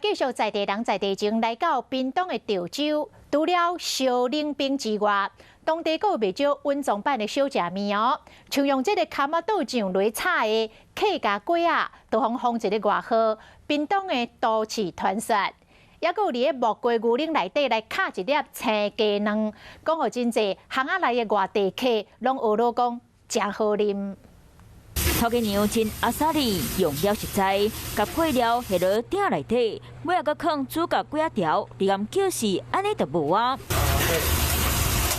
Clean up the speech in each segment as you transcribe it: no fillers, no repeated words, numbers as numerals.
繼續在地人在地情來到屏東的潮州，除了燒冷冰之外，當地閣有袂少隱藏版的小食麵哦。像用這個崁仔豆醬來炒的客家粿仔，就予封一个外號屏東的都市傳說。抑閣有佇个木瓜牛奶內底來敲一粒青雞卵，講予真濟巷仔內的外地客攏學囉講誠好啉。頭家娘真阿莎力，用料實在，共配料下落鼎內底，尾仔閣囥主角幾仔條，你敢叫是按呢就無啊？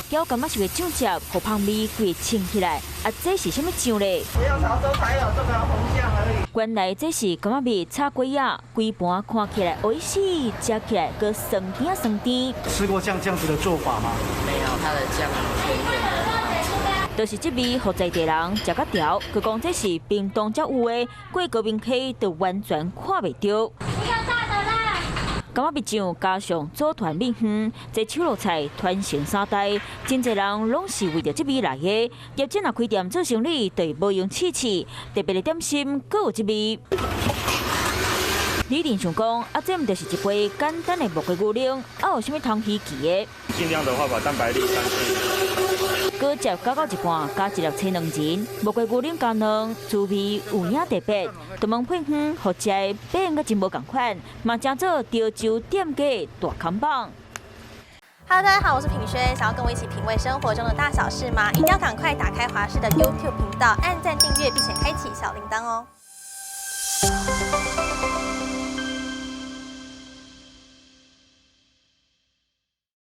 攪柑仔色的醬汁，予芳味規衝起來，啊，這是啥物醬咧？只有潮州才有這個紅醬而已。原來這是柑仔蜜炒粿仔，規盤看起來烏死，食起來閣酸甜酸甜。吃過像這樣子的做法嗎？沒有，它的醬甜甜的。就是這味，予在地人食甲著，閣講這是屏東才有的，過高明溪就完全看袂著。柑仔蜜醬加上組團米粉，這手路菜傳承三代，真濟人攏是為著這味來的。業者若開店做生意，就會無閒試試，特別的點心，閣有這味。李定想講，啊，這毋就是一杯簡單的木瓜牛奶，啊，有啥物通稀奇的？盡量的話，把蛋白質刪去。果汁攪到一半，加一粒青卵仁，木瓜牛奶加卵，滋味有影特別。同門配方，予食的變甲真無仝款，嘛成做潮州店家大看板。 Hello，大家好，我是品軒，想要跟我一起品味生活中的大小事嗎？一定要趕快打開華視的 YouTube 頻道，按讚訂閱，並且開啟小鈴鐺哦。